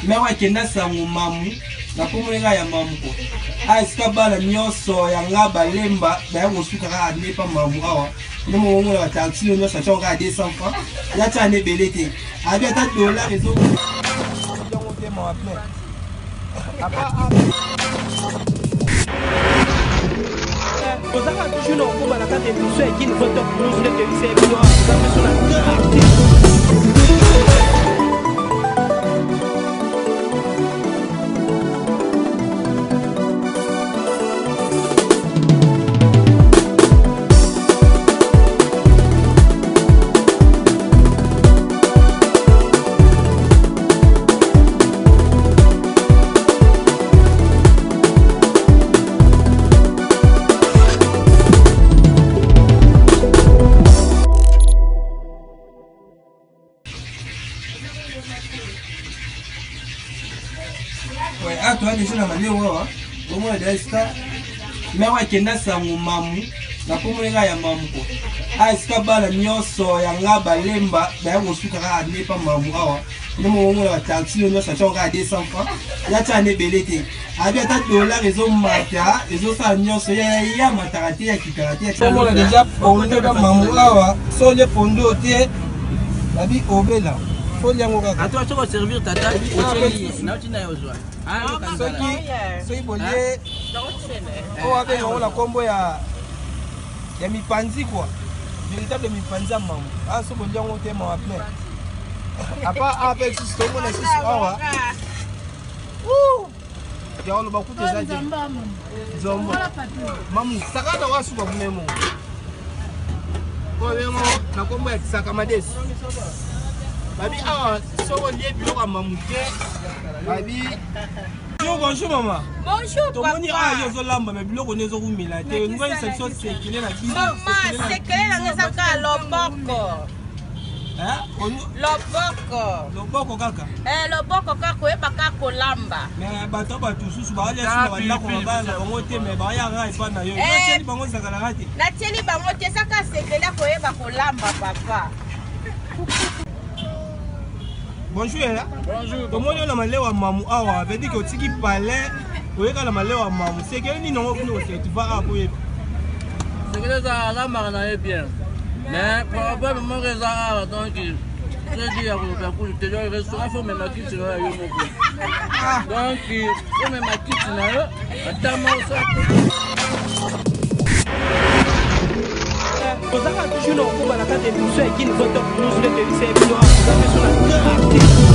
Mère akenda sango mamu na kombo nga ya mamu ko. Ah esika bana nyonso ya nga balemba baya kosuka kaka nde pa mamu awa. Nde mongo na bataxi nyonso atia kaka 200 francs. Ya tia nde ebele te. Abi ata dollar ezo yango te mawa plein. Apa Tozaka toujours na kokoma na kati ya émission ya Kin Vote Top News nde toyebisa ye bino toza biso na quartier. Ouais, ah, toi déjà na maleo awa omona deja esika mère akenda sango mamu na kombo nga ya mamu ko ah esika bana nyonso ya nga balemba baya kosuka kaka nde pa mamu awa nde mongo na bataxi nyonso atia kaka 200 francs ya tia nde ebele te abi ata dollar ezomata ezosala nyonso ya mataka te ya kitaka te omona deja pondo na mamu awa so olie pondo te babi obela foli yango kaka Attends, tu vas servir tata. Soki soki bolie oyo abenga yango na nkombo ya ya mipanzi kua véritable mipanzi ya mamu a so bolie yango te mawa plein apa awa mpe lisusu tomona lisusu awa ya koloba kutu eza te nzombo mamu sakata wasuka kuna mongo oyo bengo na nkombo ya sakamades babi awa soki olie biloko ya mamu te babi. Bonjour, bonjour maman. Bonjour Tomoni papa. awa yo ozolamba me biloko nde ezokumela te. Ngoyisa biso sekele na biso. Mama, sekele nanga eza kaka loboko. Loboko. Loboko kaka. Eh, loboko kaka koyeba kaka kolamba. Me bato bato mosusu baolia su na bandako mabala na bango te me baoya kaka epa na yo. Eh. Natieli bango ezakalaka te. Natieli bango te eza kaka sekele ya koyeba kolamba papa. Bonjour yaya. Bonjour. Tomoni yo na malewa mamu awa, veut dire que otiki palais oyeka na malewa mamu. Sekele nini yango kuna osetuva awa po oyeba. Sekele eza alambaka na ye bien. Mais problème moko eza awa donc soki ya koloba kutu te donc restaurant fo mema kiti na yo ya yo moko. Donc fo mema kiti na yo ata moko Tozaka toujours na kokoma na kati ya émission ya Kin Vote Top News nde toyebisa ye bino awa toza biso na quartier.